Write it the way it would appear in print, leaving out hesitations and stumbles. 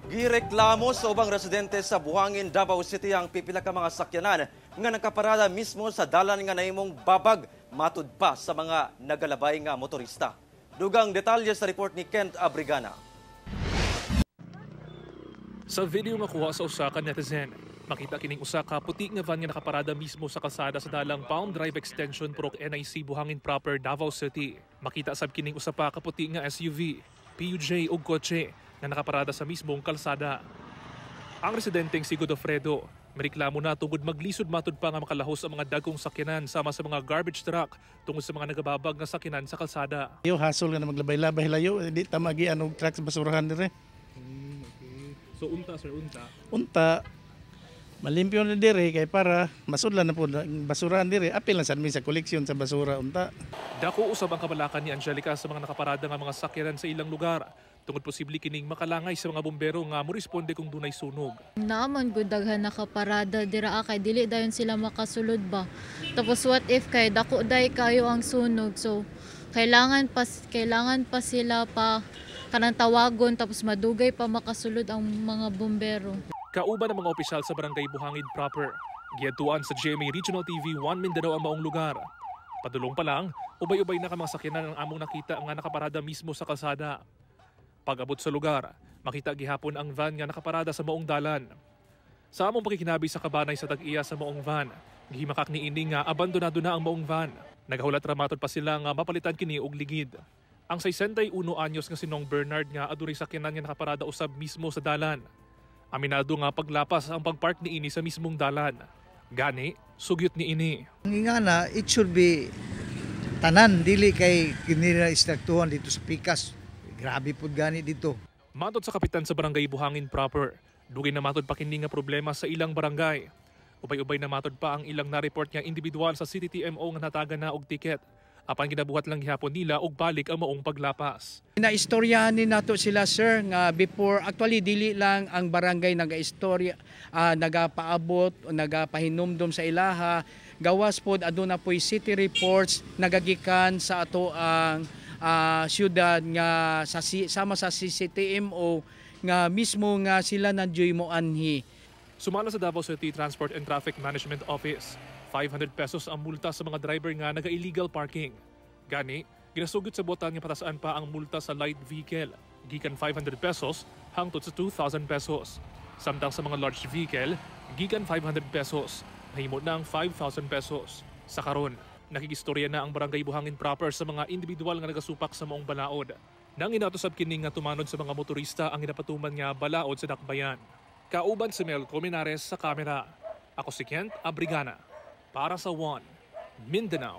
Gireklamo sa ubang residente sa Buhangin, Davao City ang pipila ka mga sakyanan nga nakaparada mismo sa dalan nga nahimong babag matud pa sa mga nagalabay nga motorista. Dugang detalye sa report ni Kent Abrigana. Sa video nga kuha sa usa ka netizen, makita kining usa ka puti nga van nga nakaparada mismo sa kalsada sa dalang Palm Drive Extension, Purok NIC, Buhangin Proper, Davao City. Makita sab kining usa pa ka puti nga SUV, PUJ ug kotse nga nakaparada sa mismong kalsada. Ang residenteng si Godofredo, mareklamo na tungod maglisod matud pa nga makalahos ang mga dagkong sakyanan sama sa mga garbage truck tungod sa mga nagababag nga sakyanan sa kalsada. Yo hasol nga na maglabay-labay layo, di ta magian og truck sa basurahan dire. So unta, sir, unta. Unta malimpyo na dire kay para masudlan na po ang basurahan dire. Apil lang sad mi sa koleksyon sa basura unta. Dako usab ang kabalakan ni Angelica sa mga nakaparada nga mga sakyanan sa ilang lugar tungod posible kining makalangay sa mga bombero nga moresponde kung dunay sunog. Naaman gud daghan nakaparada dira kay dili dayon sila makasulod ba. Tapos what if kay dako day kayo ang sunog, so kailangan pa sila pa kanang tawagon, tapos madugay pa makasulod ang mga bombero. Kauban ang mga opisyal sa Barangay Buhangin Proper. Giadtuan sa GMA Regional TV 1 Mindanao ang maong lugar. Padulong pa lang, ubay-ubay na ka mga sakyanan ang among nakita nga nakaparada mismo sa kalsada. Pag-abot sa lugar, makita gihapon ang van nga nakaparada sa maong dalan. Sa among pakikinabi sa kabanay sa tag-iya sa maong van, gihimakak ni ini nga abandonado na ang maong van. Nagahulat ra matod pa sila nga mapalitan kini og ligid. Ang 61 anyos nga si Nong Bernard nga adunay sakyanan nga nakaparada usab mismo sa dalan. Aminado nga paglapas ang pagpark ni ini sa mismong dalan. Gani, sugyot ni ini. Ang ingana, it should be tanan, dili kay kinila istruktuhan dito sa pikas. Grabe pud gani dito. Matod sa kapitan sa Barangay Buhangin Proper, dugay na matod pa kini nga problema sa ilang barangay. Ubay-ubay na matod pa ang ilang na-report nga individual sa CTTMO nga natagan na og tiket. Apan ginabuhat lang gihapon nila og balik ang maong paglapas. Naistoryahan ni nato sila, sir, nga before, actually dili lang ang barangay nagaistorya, nagapaabot o nagapahinumdom sa ilaha, gawas pod aduna poy city reports nagagikan sa ato ang syudad nga sa sama sa CCTMO nga mismo nga sila nandiyoy mo anhi. Sumala sa Davao City Transport and Traffic Management Office, 500 pesos ang multa sa mga driver nga naga-illegal parking. Gani, ginasugyot sa buotan nga patasaan pa ang multa sa light vehicle, gikan 500 pesos hangtod sa 2,000 pesos. Samtang sa mga large vehicle, gikan 500 pesos, nahimo na ang 5,000 pesos. Sa karon, nakigistorya na ang Barangay Buhangin Proper sa mga individual nga nagasupak sa maong balaod. Nang inato sab kini nga tumanod sa mga motorista ang ginapatuman nga balaod sa dakbayan. Kauban si Mel Colmenares sa kamera. Ako si Kent Abrigana. Para sa One, Mindanao.